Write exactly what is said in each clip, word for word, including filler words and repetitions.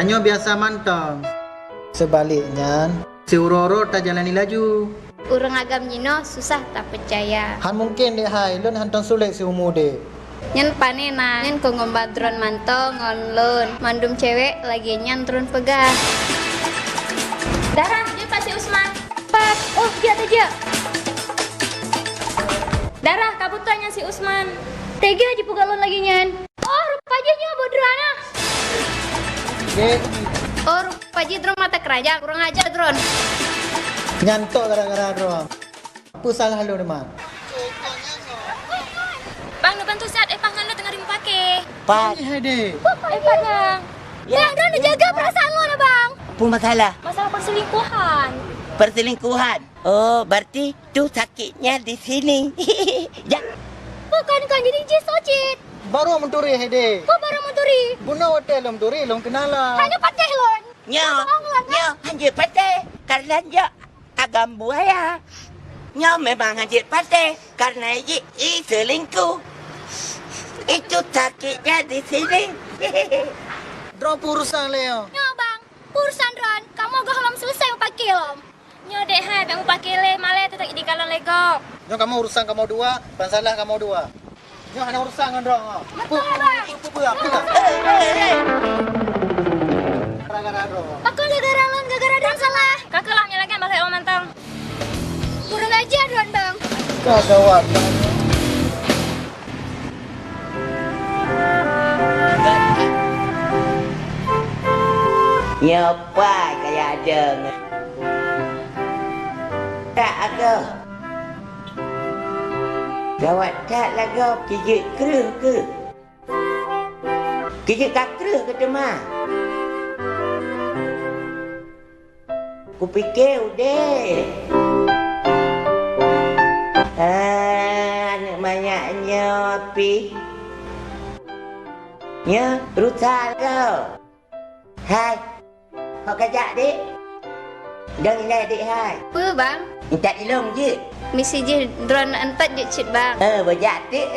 Nyoe biasa mantong. Seubalek nyan, siuroe-uroe tajalani laju. Ureuëng agam jinoe susah tapeucaya. Han mungken, Dek hai, lôn hantom sulet siumu deh. Nyan pane na, nyan kon ngon ba droen mantong ngon lôn. Mandum cewek lagée nyan droen peugah. Dara, jeuet pat si Usman. Pat, oh, jeuet, jeuet. Dara, ka beutôi nyan si Usman. Teuga jipeugah lôn lagée nyan. Oh, rupa jih nyoe buet droen ah. Dek. Oh, rupa jih droen mata keranjang, kurang ajar droen. Nyan tok gara-gara droen. Peue salah lôn, Man? Bang, neubantu siat, eh, pah ngon lôn teungoh dimeupaké. Pat. Hai, Dek. Eh, Pat, Bang. Ya. Bang, droen neujaga perasaan lôn, Bang. Apa masalah? Masalah perselingkuhan. Perselingkuhan? Oh, berarti tu sakitnya di sini. Ya. Bukan, kan jadi jih so cit. Baru meuturi, hai, Dek. Kok baru meuturi? Bunoe watée lôn meuturi, lôn keunala. Hana patéh lôn. Nyoe, nyoe hanjeuet patéh, karena nyoe agam buaya. Nyoe memang hanjeuet patéh, karena i, i selingkuh. Itu sakitnya di sini. Droe peue urusan lé nyoe? Nyoe, Bang, peue urusan droen, kamoe gohlom selesai meupaké lom. Nyoe, Dek hai, bék meupaké lé, malée teutap jikalon lé gob. Nyoe kamoe urusan kamoe dua, ban salah kamoe dua. Nyoe hana urusan ngon droe, ha. Betul, Bang. Pu, pu, pu, pu, pu. Gara-gara droe. Pakon gara-gara lôn, gara-gara droen salah. Ka keuh lah, nyoe lagée malée oh mantong. Kurang ajar droen, Bang. Ka gawat, Bang. Nyoe pai kaya deueng. Tak agoe. Gawat that lagoe, kijeuet kreueh keuh. Kijeuet ka kreueh keuh teuma. Kupike udeb. Ah, aneuk manyak nyoe pih. Nyoe rusa lom. Hai. Ho kajak, Dek? Dong ilée, Dek, hai. Peue, Bang? Intat ilong jeuet. Misi jih droen entat jeuet cit, Bang. Eh, bajak, Dek.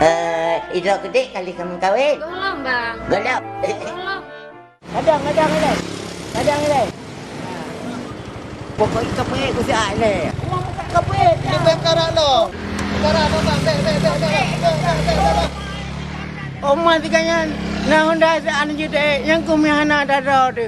Eh, idroe keu Dek kali kamoe kawin? Gohlom, Bang. Gohlom. Gohlom. Kadang, kadang, kadang. Kadang, kadang. Pokok ikan peuet ku siap lé. Ikan peuet. Ni bèk karak lom. Karak lom, bang. Bèk, bèk, bèk, bèk. Oma tiga nyan, na honda sa anu jute, nyang kumi hana dada tu.